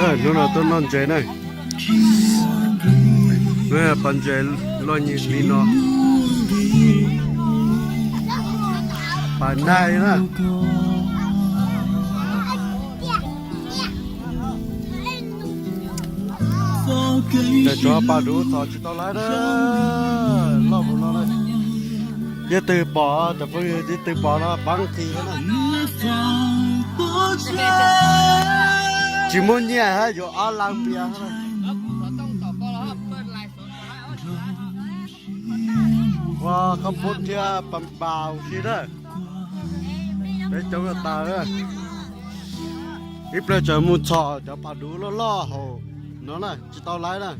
Hnub no tuaj noj ntses na. Pom ntses loj nyiam li no. Pom nag na. Cov tsov pas duv txhom tsis tau lawv na. Loj mus no na. Leej twg pom, cov phooj ywg leej twg pom no pab qhia na. Tsis muaj nyiaj hab, yuav ob leeg pias. Ua qhov pub thiab pas npaus si na. Peb coob tas. Ib pliag tseem mus txhom cov pas duv loj loj hauv no na, tsis tau lawv na.